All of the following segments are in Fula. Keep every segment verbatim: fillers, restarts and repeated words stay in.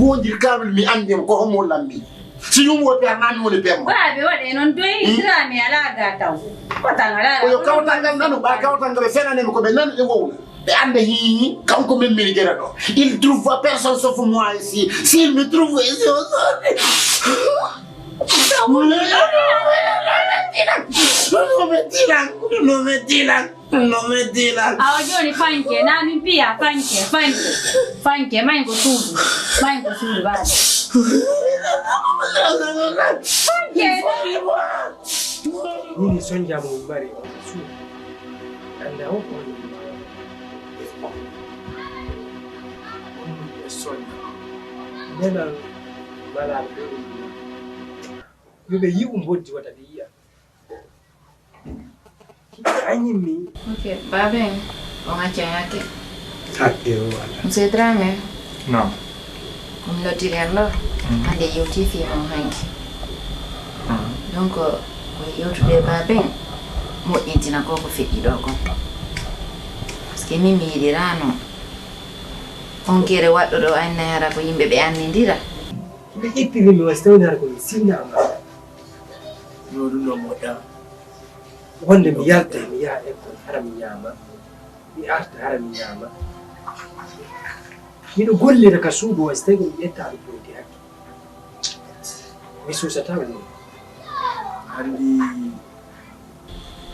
Wondir kabil mi anndi mo ko homo lammi. Si yum wo pernami woni pemmo. Baabe waɗe noon doyindirami alaa ga taw. Kotan alaa. Oyo kawtal ngal nanu, ɓa kawtal ngal ɓe fenanemi ko ɓe nani ɓe wowna. Ɓe annda hi kanko min mini gere ɗo. Il trouve personne sauf moi ici. S'il me trouve ici aujourd'hui. No me tiran, no me tiran, no me tiran. Awa jooni fanke, na min piya fanke, fanke, fanke, mayngo suudu, mayngo suudu baade. Fanke. Mini sonja mo mari on suudu. Anda o ko on sonja. Nenal malal ɗo ɗum. Yo ɓe yi'u mboddi wata ɓe yi'a. Kiɗɗo a ñimmi. Ok, baaben, on acca hakke. Hakke o wala. Monsieur Dramé. Naam. Ko mi lottiri en ɗo. Mm. Hannde yewti fii on hanki. Mm. Donc, ko yewtude baaben, moƴƴintina ko ko feƴƴi ɗo kon. Parce que min mi yiɗiraano on kere waɗɗo ɗo anne hara ko yimɓe ɓe anndindira. Ɓe ƴettiri mi wasi tawde hara ko mi sinnaama. Yo ɗum ɗo moƴƴa. Wonde mi yalta mi yaha école hara mi ñaama. Mi arta hara mi ñaama. Miɗo gollira ka suudu o, so tawi ko mi ƴetta ɗo produit hakke. Mi suusata woni. Anndi.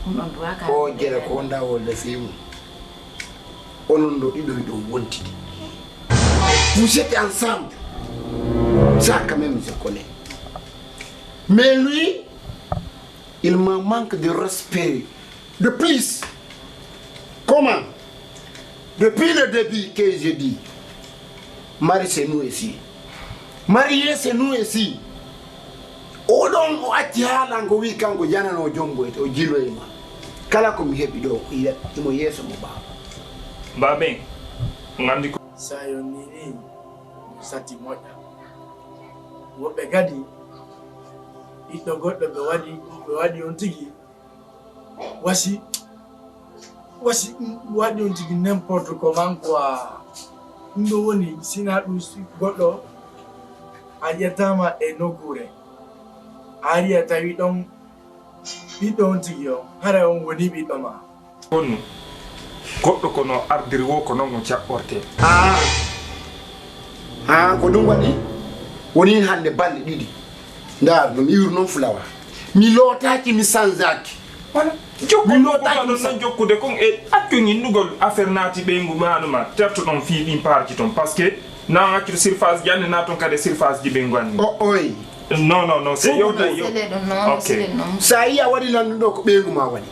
Ɗum ɗon duwaa ka. O jere ko honda o le fimu. Onon ɗo ɗiɗo hiɗon wontidi. Vous êtes ensemble. Ça quand même, je connais. Mais lui, il me manque de respect. De plus, comment? Depuis le début que je dis, Marie, c'est nous ici. Marié, c'est nous ici. Oɗon o acci haalan ko wi kanko janano jombo e o jilo e ma. Kala ko mi heɓi ɗo, o yiya, imo yeeso mo ɓaawo. Baaben, on anndi ko. Sa yonni ni, satti moƴƴa. Woɓɓe kadi, ɓiɗɗo goɗɗo ɓe waɗi, ɓe waɗi on tigi, wasi, wasi, ɗum waɗi on tigi n'importe comment quoi. Ɗum ɗo woni, sina ɗum si goɗɗo a ƴettaama e nokkuure, a ari a tawi ɗon ɓiɗɗo on tigi on, hara on woni ɓiɗɗo ma. Kono goɗɗo kono ardiri wo ko noon o jaɓɓortee. Ah. Ah, ko ɗum waɗi? Woni hannde balɗe ɗiɗi. Ndaar ɗum iwru noon fulawa. Mi lootaaki, mi sanzaaki. Voilà. Jokku mi lootaaki, mi noon jokkude kon e accu ñinnugol affaire naati ɓeyngu maanu ma. Terto ɗon fii ɗin paarji ton. Parce que na on accude surface ji anni na ton kadi surface ji ɓeyngu anni. O oy. Non, non, non, c'est yo. Sele ɗum noon, ok. Sele ɗum noon. Sa yi a waɗi lanndum ɗo ko ɓeyngu ma waɗi.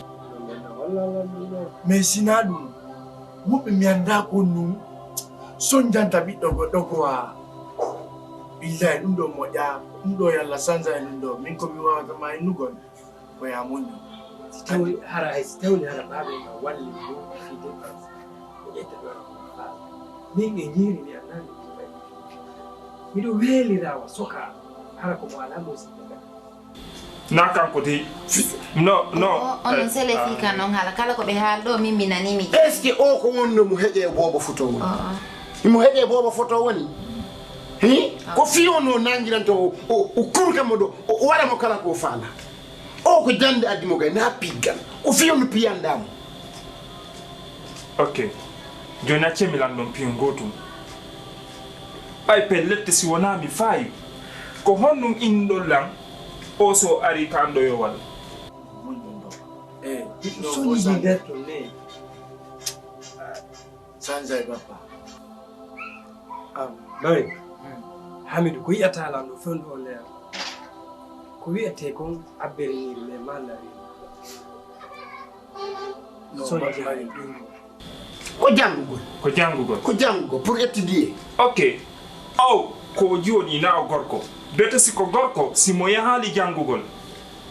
Mais sina ɗum, woɓɓe mi annda ko ɗum sonjanta ɓiɗɗo goɗɗo quoi. Billahi ɗum ɗo moƴƴa, ɗum ɗo yalla sanza e ɗum ɗo. Min ko mi wawata ma innugol, ko ya moƴƴi. Si tawi hara hay si tawi hara baaɓe ma walli mo fii dépense, o ƴetta ɗo ko faala. Min e ñiiri mi annda ɗum ɗo waɗi. Miɗo weelira wa soka, hara ko mo alaa mo si. Na kanko dey. No, no. Onon sele fii kan noon haala kala ko ɓe haali ɗo min mi nanii mi. Est-ce que o ko wonno mo heƴe boobo foto woni? Imo heƴe boobo foto woni? Hi? Ko fii on no nangiranta o, o, o kurka mo ɗo, o, o waɗa mo kala ko faala. O ko jannde addi mo gay, na piggal. Ko fii on no piyanda mo. Ok. Jooni accee mi lanndon piyon gootum. Ɓay pellet si wonaa mi faayu. Ko honɗum inɗon lan? O so ari ka anɗoyowal. Soñiji nder ton ne. Sanjay bappa. Am, Mari. Hamidu ko yi'ata lan ɗo fewndo on leer. Ko wi'ete kon abbere ñiiri mais manda wi. Soñiji. Ko janngugol. Ko janngugol. Ko janngugol pour étudier. Ok. Aw, ko o jiwoni na o gorko. Bete si ko gorko, si mo yahaali janngugol,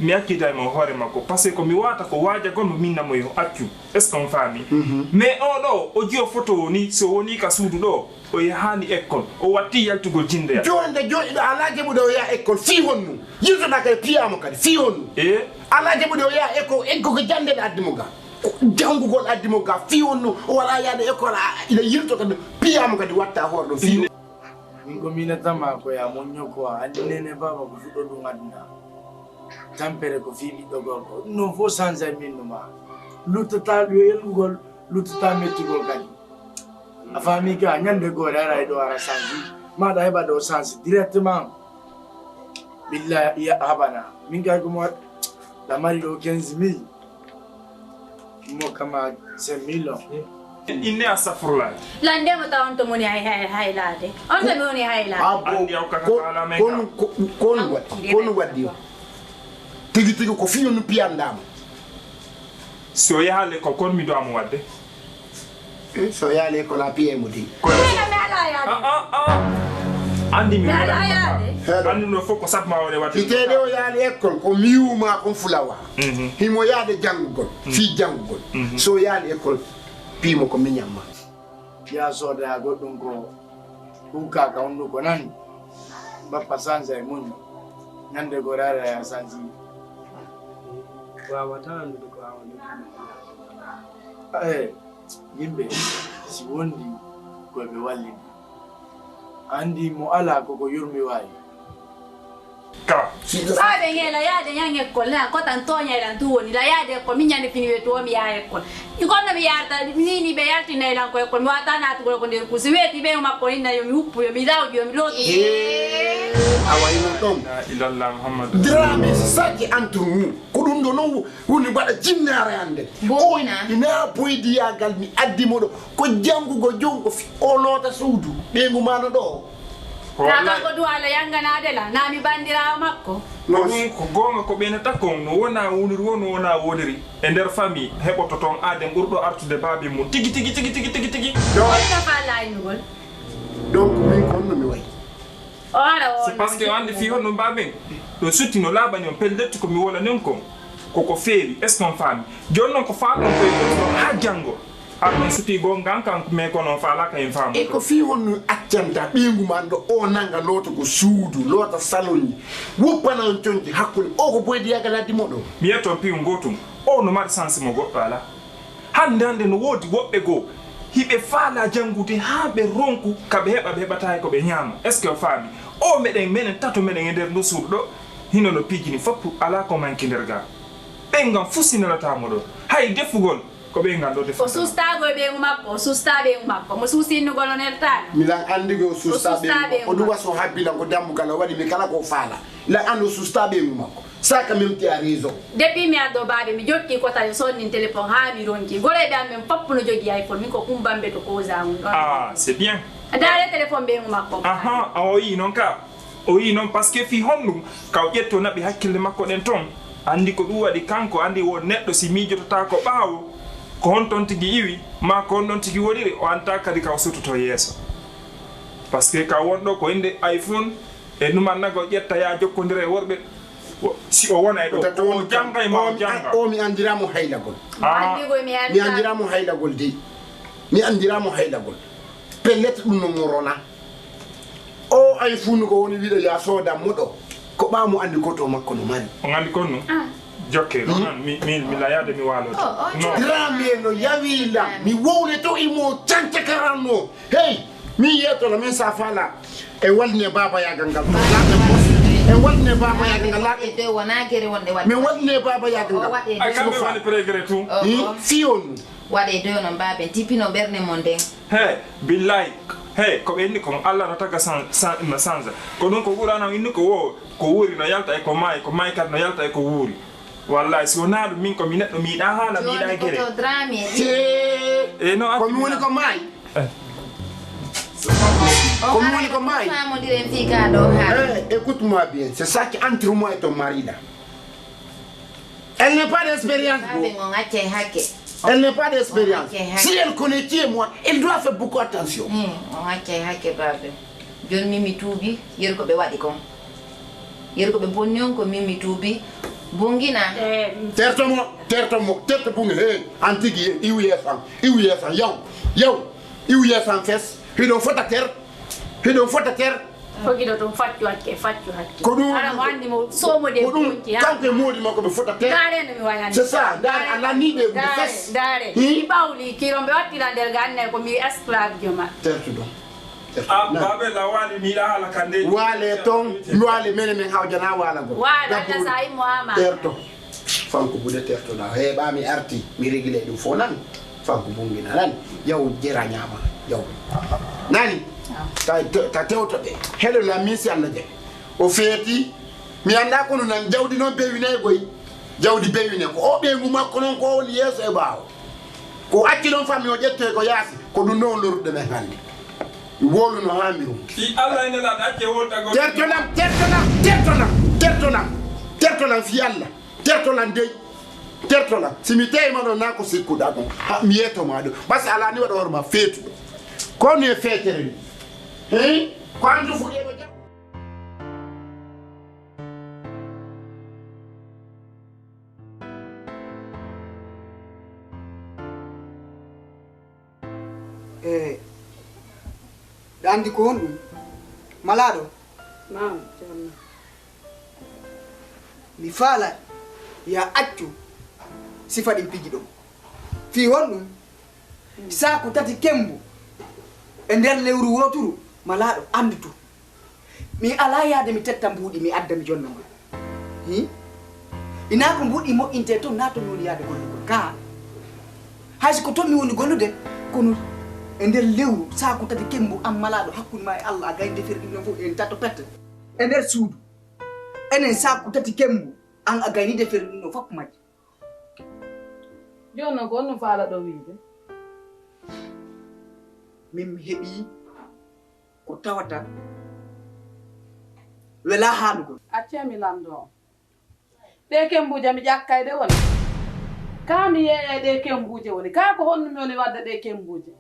mi accida e mo hoore makko. Parce que ko mi wata ko waajagol mo min na mo yo accu. Est-ce qu'on faami? Mais o ɗo, o jiwo foto woni, so woni ka suudu ɗo, o yahaani école. O watti yaltugol jinndeya. Jooni nde jooɗiɗo alaa jaɓude o yaha école. Fii honnu? Yiltoɗaa kadi piyaama kadi. Fii honnu? E? Alaa jaɓude o yaha école. Eggo ko jannde ɗe addi mo ga. Janngugol addi mo ga fii wonno o walaa yaade école, a ina yilto kadi piyaama kadi watta hoore ɗo fii. Min ko minatama ko ya moñño ko a anndi nene baaba ko fuɗɗo ɗum aduna. Tampere ko fii ɓiɗɗo gorko. Ɗum noon fof change ay min numa. Luttata yo elgugol, luttata mettugol kadi. A faami ka ñande goore ara e ɗo ara change. Maɗa heɓa ɗo change directement. Billahi ya haɓana. Min kay ko mo waɗ-, ɗa mari ɗo quinze mille. Mo kama cinq mille on. Inne astafurlah. Lande mo taw on to moni hay, hay, hay laade. On to moni hay laade. Ah, bon. Anndi aw kaka ko, faala men ko ka. Ko, ko, ko waɗi, ko waɗi o. Tigi tigi ko fiyo no piyandaama. Si o yaha l'école, kon mi do amo wadde. Eh, so yaali école a piye mo di. Ko Ena mi ala yaade. Ah, ah, ah. Anndi mi mi ala yaade. Heɗo. Anndi no fof ko sabu ma wone wadde. Iteede o yaali école ko miwuma kon fulawa. Mhm. Himo yaade janngugol, mhm, fii janngugol. Mhm. So yaali école, piimo ko miñan ma. Ya sooda goɗɗum ko huukaaka hunduko nan. Bappa sansa e muñño. Ñande goraare ya sansi. Wawata anndude ko a woni. Eh, yimɓe si wondi ko ɓe wallini. Anndi mo alaa koko yurmi waawi. Ka. Ɓaaɓe ŋeela yaade ñan école na ko tan tooñay lan tu woni la yaade école mi ñande fini wetu o mi yaa école. Ɗi kon no mi yarta ni ni ɓe yaltinay lan ko école mi wata naatugol ko nder kuusi weeti ɓe makko inna yo mi huppu yo mi lawƴu yo mi lootu. Awa ino ɗon. La ilaha illallah Muhammadu. Dramé saki entre nous. Ko ɗum ɗo non woni waɗa jinnaare hannde. Booyna. Ina boydiyagal mi addi mo ɗo. Ko janngugo jon o fi o loota suudu. Ɓeyngu ma no ɗo. Ko na wallahi. Kanko duwa ala yanganaade la. Na mi banndiraawo makko. Ko ɗum ko goonga ko ɓeynata kon no wona woniri wo no wona woniri. E nder famille heɓoto toon aaden ɓurɗo artude baabi mum tigi tigi tigi tigi tigi tigi. Ɗo. Wonno fa laynugol. Donc min ko honno mi wayi? O ara o C'est parce que o anndi fii honno mbaawen. Ɗo sutti no laaɓani on pellet ko mi wolani on kon. Ko ko feewi. Est-ce que on faami? Jooni noon ko faalɗon koye ɗo haa janngo. Aɗa on sutii goonga kan mais kono on faalaaka en faamu. E ko fii honno accanta ɓeyngu ma ɗo o nanga loota ko suudu, loota salonji, woppana on conci hakkunde o ko boydiyagal addi mo ɗo? Mi yetton piiw ngootum. O no mari sansi mo goɗɗo alaa. Hannde hannde no woodi woɓɓe goo hiɓe faalaa janngude haa ɓe ronku ka ɓe heɓa ɓe heɓata hay ko ɓe ñaama. Est-ce que o faami? O meɗen menen tato meɗen e nder ndu suudu ɗo hino no piijini foppu alaa ko manki nder gaa. Ɓen ngam fuu sinelataamo ɗo. Hay defugol ko ɓen ngal ɗo defata. O sustaagol ɓeyngu makko, o sustaa ɓeyngu makko. Mo suusinnugol o neltaani. Milan anndi ko o sustaa ɓeyngu makko. O ɗum waso habbilan ko dambugal o waɗi mi kala ko faala. Milan anndi o sustaa ɓeyngu makko. Ça quand même tu as raison. Depuis mi addo baabe mi jokki kota yo sonnin téléphone haa mi ronki. Goreyɓe am ɓen fop no jogii iPhone, min ko kumbambe to koza on ɗon. Ah, c'est bien. Ndaare téléphone ɓeyngu makko. Aha, a o yii noon ka. O yii noon parce que fii honɗum ka o ƴetto naɓi hakkille makko ɗen toon. Anndi ko ɗum waɗi kanko anndi wo neɗɗo si miijototaako ɓaawo ko honton tigi iwi maa ko honɗon tigi woniri o anndaa kadi ka o suttoto yeeso. Parce que ka wonɗo ko innde iPhone. E numan nago ƴetta ya jokkondira e worɓe. Wo- si o wona e ɗo Tata o on jangay ma o o mi- janga. O mi andiramo haylagol. Ah, Anndi koy mi mi andaa. Andiramo haylagol dey. Mi andiramo haylagol. Pellet ɗum no morona. O ay funu ko woni wiɗo ya soda moɗo. Ko ɓaamo andi ko to makko no mari. On andi kon no? Jokke no nan mi mi mi layade mi walo. No. Dramé no yawi lam mi wowle to imo canta karanno. Hey, min yeetolo min sa fala. En wallini e baabayagal ngal ɗo laaɓe pos. En wallini e baabayagal ngal laaɓe. Ɗe wona gere wonde waɗde. Min wallini e baabayagal ngal. Ay kamɓe woni pregre tout. Fii on. Waɗe doyo no mbaaben tipino ɓernde mon nden. He, billahi. He, ko ɓe inni kon Allah no taga san san no sanza. Ko ɗum ko Qur'ana o inni ko wo ko wuuri no yalta e ko maayi ko maayi kadi no yalta e ko wuuri. Wallahi si wonaa ɗum min ko mi neɗɗo mi yiɗaa haala mi yiɗaa gere. E non ko mi woni ko maayi. Ko mi woni ko maayi. Famondiren fii kaa ɗo haa. Eh, écoute-moi bien, c'est ça qui entre moi et ton mari là. Elle n'a pas d'expérience. Baabe on accay hakke. Elle n'a pas d'expérience. Si elle connaît qui est moi, elle doit faire beaucoup attention. On accay hakke baabe. Jooni min mi tuubi yeru ko ɓe waɗi kon. Yeru ko ɓe bonni on ko min mi tuubi. Bungina. Terto mo, terto mo, terto bunge. Hey, an tigi iwu yeesan, iwu yeesan, yaw, yaw, iwu yeesan fes. Hiɗo fota ter, hiɗo fota ter. Fogiɗo ɗum faccu hakke, faccu hakke. Ko ɗum ara mo anndi mo somo de ko ɗum bonki ha kanko e moodi makko ɓe fota te. Ndaare no mi wayani. C'est ça, ndaare a lanni ɓe ɓe fes. Ndaare i ɓawli kiron ɓe wattira nder ganne ko mi esclave joma. Tertuɗo. Ah, babe la wali mi la hala kande. Wale ton, wale mene men hawjana wala go. Wala ta sai muama. Terto. Fanko bude terto da. He ba mi arti, mi rigile dum fo nan. Fanko bungi nan. Yaw jera nyama. Yaw. Nani? Ta ta tewto de. Hello la misi anda je. O feti. Mi anda kono nan jawdi non be winay goy. Jawdi be wine ko o be mu makko non ko woni yeso e bawo. Ko acci ɗon fammi o ƴette ko yaasi, ko ɗum ɗon lorrude men hannde. Mi woluno haa mi rumti. Si Allah ene lan acce woltagol. Tertolam, tertolam, tertolam, tertolam, tertolam fi Allah, tertolam dey, tertolam. Si mi teyi ma ɗon naa ko sikkuɗa ɗon, ha mi yeeto ma ɗum. Basi alaa ni waɗa hoore ma feetuɗo. Ko ni e feetere ni. Hii? Ko an ɗum fuɗɗeema jam. E ɗa anndi ko honɗum? Malaaɗo, Naam, Ceerno. Mi faala ya accu sifa ɗin piji ɗon. Fii honɗum? Saaku tati kemmbu e nder lewru wooturu, malaaɗo, anndu tun. Mi alaa yaade mi tetta mbuuɗi mi adda mi jonna ma. Hii? Inaa ko mbuuɗi moƴƴintee ton naa ton mi woni yaade gollugol. Kaa, hay si ko ton mi woni gollude, kono e nder lewru saaku tati kemmbu an malaaɗo hakkunde maa e Alla a gayni defirɗi ɗin ɗon fow en tato pette. E nder suudu enen saaku tati kemmbu an a gayni defirɗi ɗin ɗon fow majji. Jooni noon ko honno faalaɗo wiide? Min mi heɓii ko tawata welaa haalugol. Accee mi lanndoo on. Ɗee kemmbuuje mi ƴakkay ɗe woni? Kaa mi yeeyay ɗee kemmbuuje woni? Kaa ko honno mi woni waɗde ɗee kemmbuuje?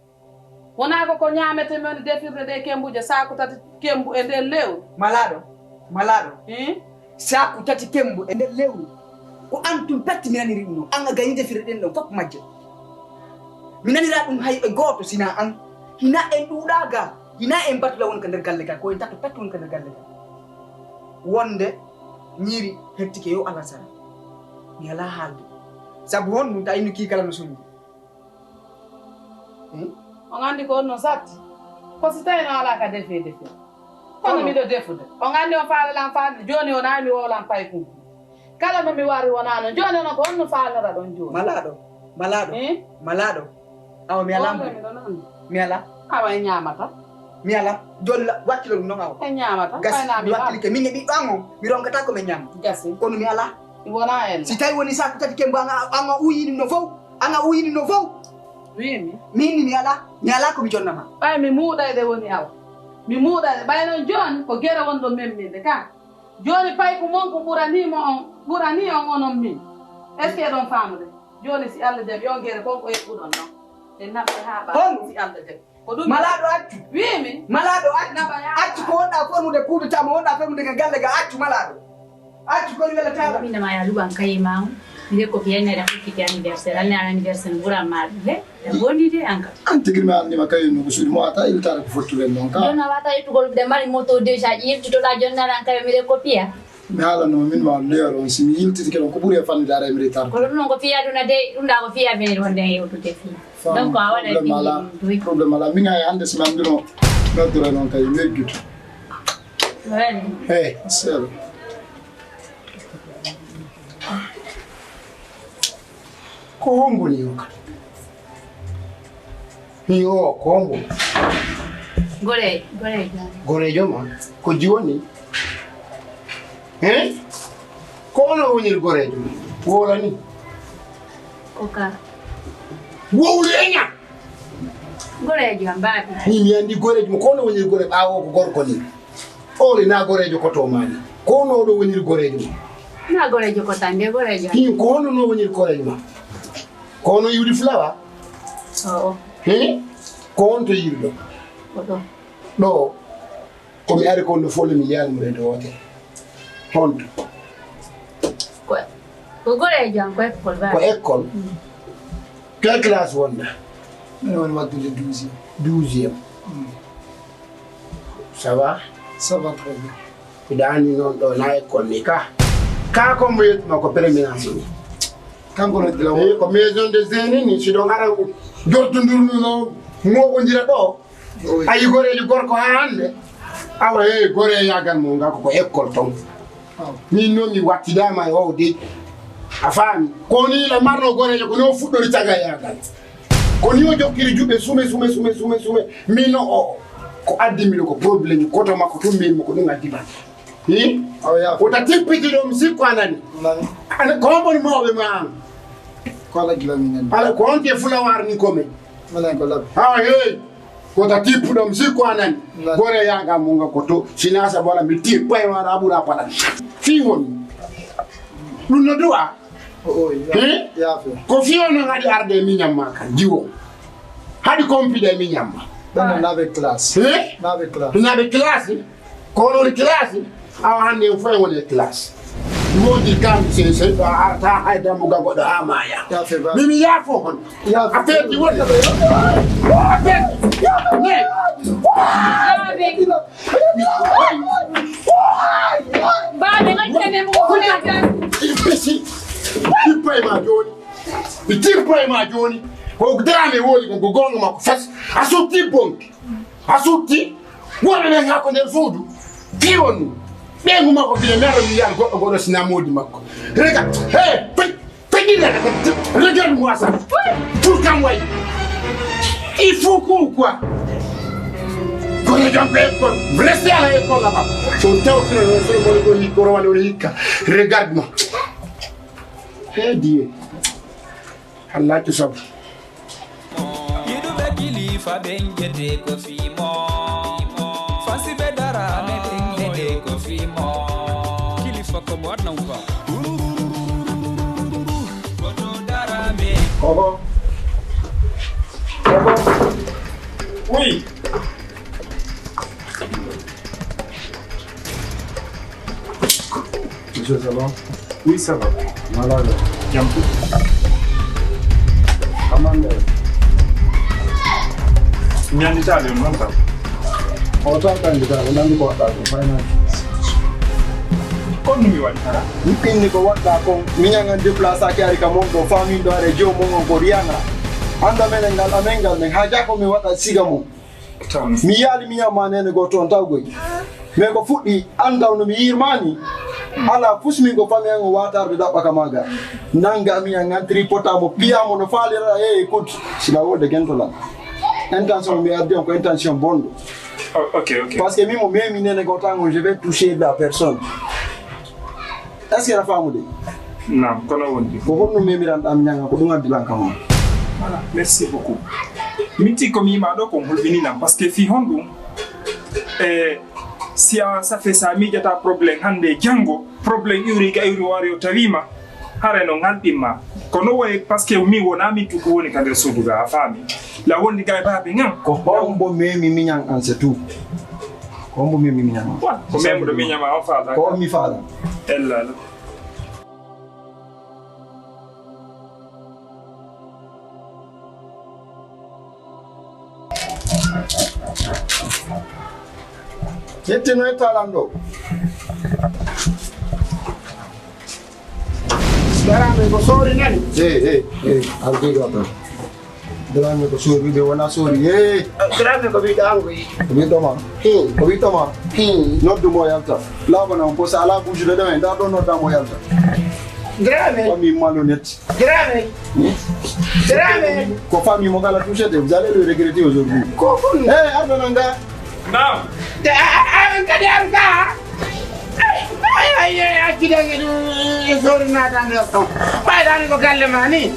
Wonaa ko ko ñaametee mi woni defirde ɗee kemmbuuje saaku tati kemmbu e nder lewru? Malaaɗo, malaaɗo. Hii? Saaku tati kemmbu e nder lewru. Ko an tun patti mi naniri ɗum ɗon. An a gayni defirɗe ɗen ɗon fof majje. Mi naniraa ɗum hay e gooto sinaa an. Hinaa en ɗuuɗaa gaa. Hinaa en batula woni ka nder galle gaa. Ko en tato patti woni ka nder galle gaa. Wonde ñiiri hettike yo alasara. Mi alaa haalde. Sabu honɗum ta innu kii kala no soñi. Hmm? On anndi ko on no satti? Ko si tawi no alaa ka defee defee. Kono miɗo defude. On anndi on faala lan faalde jooni o naami wowlan paykun. Kala no mi wari wonaa noon. Jooni onon ko on no faalnora ɗon jooni? Malaaɗo, malaaɗo, eh? Malaaɗo. Awa mi alaa mo. Mi alaa. Awa en ñaamata. Mi alaa. Jooni wakkilo ɗum noon awa. En ñaamata. Gasi mi wakkilike min e ɓiɗɗo an o mi ronkata ko min ñaama. Gasi. Kono mi alaa. Wonaa en. Si tawi woni saku tati kembo an a uyini no fow. An a uyini no fow. Wiimi. Min mi alaa. Mi alaa ko mi jonnama. Ɓay mi muuɗay ɗe woni awa. Mi muuɗay ɗe ɓay noon jooni ko gere wonɗo memmirde ka. Jooni payku mon ko ɓuranii mo on ɓuranii on onon min. Est-ce que eɗon faamude? Jooni si Allah jaɓi on gere kon ko eɓɓuɗon ɗon. En naɓay haa ɓaawo si Allah jaɓi. Ko ɗum. Malaaɗo accu. Wiimi. Malaaɗo accu. Accu ko wonɗa formude kuudata mo wonɗa formude ka galle ga accu malaaɗo. Accu ko wela taala. Min ma ya luban kayi ma. Nde ko biyan ne da kuki anniversaire. Anne anniversaire buran ma. He. Boni de anka. An tigir ma anni ma kayi no ko sudi mo ata il tara ko fottude non ka. Jona wata itugol de mari moto déjà yiltitoɗa jonnara an kayo mi recopiya. Mi haalano min ma leero on si mi yiltitike ɗon ko ɓuri e fannude ara e mi retarde. Kono ɗum noon ko fii aduna de ɗum ɗa ko fii avenir wonde en yewtude fii. Donc a waɗa problème ala. Problème ala min hay hannde si mi anndino noddore noon kay mi eggitu. Eyi sel. Ko hombo ni o kadi? Ni o ko hombo? Goreejo. Goreejo ma? Ko jiwoni? He? Ko ono woniri goreejo ma? Wolani? Ko ka. Wowlu e ña. Goreejo am baabi. Ni mi andi goreejo ma ko ono woniri goreejo ɓaawo ko gorko ni. Oole na goreejo ko to mani. Ko ono oɗo woniri goreejo ma? Na goreejo ko tande goreejo. Ni ko ono no woniri goreejo ma? Ko ono yiwdi fulawa? Oo. Hee? Ko on to yiwɗo? Ko ɗo. Ɗo. Ko mi ari ko on ɗo fof le mi yiyani mo reedo wootere. Honto? Ko ko goreejo am ko école ba. Ko école? Quelle classe wonda? Min woni waddude douzième. Douzième. Ça va? Ça va très bien. Ko daani noon ɗo na école ni ka. Ka ko mo yettuma ko permanence ni. Kanko no dila ko maison de jeunes ni si ɗo ngara dortoduru no moɓodira ɗo. Ayi goreejo gorko haa hannde. Awa, hey, goreeyaagal mo ngal ko, ko école ton. Min noon mi wattidaama e oo de. A faami? Ko ni la marno goreejo, ko ni o fuɗɗori tagayaagal. Ko ni o jokkiri juɓe sume, sume, sume, sume, sume. Min no o, ko addi mi ɗo ko problème, koto makko tun min mo ko ɗum addi ma. Hi? Awa, yaa. Ko ta tippiti ɗo, mi sikko a nani. Nani. Ana, ko on woni mawɓe ma an? Ko ala gila min nani. Ala, ko on te fulawar ni ko men. Minen ko labbi. Awa, hey. Ko ta tippuɗo, mi sikko a nani. Nani. Goreeyaagal mo nga ko to, sina sa bona mi tippa e wara ɓura paɗan. Fii woni. Ɗum no du'a. O, o, ya-, hmm? Yaafe. Ko fii woni no haɗi arde e miñan ma kan, jiwo. Haɗi kompide e miñan ma. Ɓen no naɓe classe. Eh? Naɓe classe. Naɓe classe. Ko onon classe. Awa hannde en fof en woni e classe. Woodi kam se, se ɗo a arata hay dammugal goɗɗo haa maaya. Yaafe ba. Mimi yaafo hon. Yaafe. Affaire ɗi woni. Affaire. Ne. Baabe, ngal tene mo ko ne tan. Pesi. Tippa e ma jooni. Mi tippa e ma jooni. Ko Dramé woni ko, ko goonga makko fes. A sutti bonki. A sutti. Wonɓe ɓen haa ko nder suudu. Fii on. Ɓeyngu makko bile mero mi yiyan goɗɗo goɗɗo sina moodi makko. Regarde. Hey, pe-, peñi rek. Regarde-moi ça. Pour kam way. Il faut que quoi. Ko regarde ko école. Restez à l'école là-bas. So tawtino no so mo ko hikka, ko woni hikka. Regarde-moi. Hey Dieu. Allah to sabu. Yiɗuɓe kilifa ɓen jete ko fii mo. Fasiɓe Daraame ɓen jete ko fii mo. Kilifa ko mo waɗna uba. Koto Daraame. Oho. Oho. Oui. Monsieur, ça va? Oui, ça va. Malade. Jam. Amande. Ñanditaali on noon tan. O tan kandida, o nandi ko waɗɗa ko faynaaki. Kon no mi waɗi hara? Mi inni ko waɗɗa kon, miñan an déplacé aki ari ka mon ɗo, famin ɗo are jiwo mon on ko riyana. Anda menen ngal amen ngal men, haa jako mi waɗa siga mon. Mi yaali miñan ma nene goo toon taw goy. Mais ko fuɗɗi an taw no mi yirmani. Ala fus min ko fami an o watarde ɗaɓɓa ka maga. Nanga miñan an tripota mo piya mo no falira e écoute. Sila wode gentolan. Intention mi addi on ko intention bonɗo. Oh, ok, ok. Parce que min mo memi nene goo tan on, je vais toucher la personne. Est-ce que aɗa faamude? Naam, kono wondi. Ko honno memiranɗaa mi ñaŋa ko ɗum addi lan kam on? Voilà, merci beaucoup. Min tigi ko mi yima ɗo ko hulɓininam, parce que fii honɗum? E si a safe sa miijata problème hannde e janngo, problème iwri ga iwri wari o tawima, hare no ngalɗinma. Ko no wayi, parce que min wona min tuku woni ka nder suudu ga, a faami? La wondi ga e baabe ngam. Ko hombo memi miñan an, c'est tout. Ko hombo memi miñan an? Voilà, ko memuɗo miñan ma on faala. Ko on mi faala. Ella, ella. Yettino e talan ɗo. Daraame ko soori nani? Hey, hey, hey, ardiɗo tan. Daraame ko soori, ɓe wona soori. Hey. Daraame ko ɓiɗɗo an ko yi. Ko ɓiɗɗo ma? Hmm. Ko ɓiɗɗo ma? Hmm. Noddu mo yalta. Laabana on, ko sa ala bujude ɗo en, nda ɗo nodda mo yalta. Daraame. Ko mi malhonnête. Dramé. Dramé. Ko famille mo kala touché de, vous allez le regretter aujourd'hui. Ko kon. Eh, arɗo nan ga. Naam. De a a a kadi an ga. Ay ay ay accident e ɗum e sori nata nder ton. Ɓayɗani ko galle ma ni.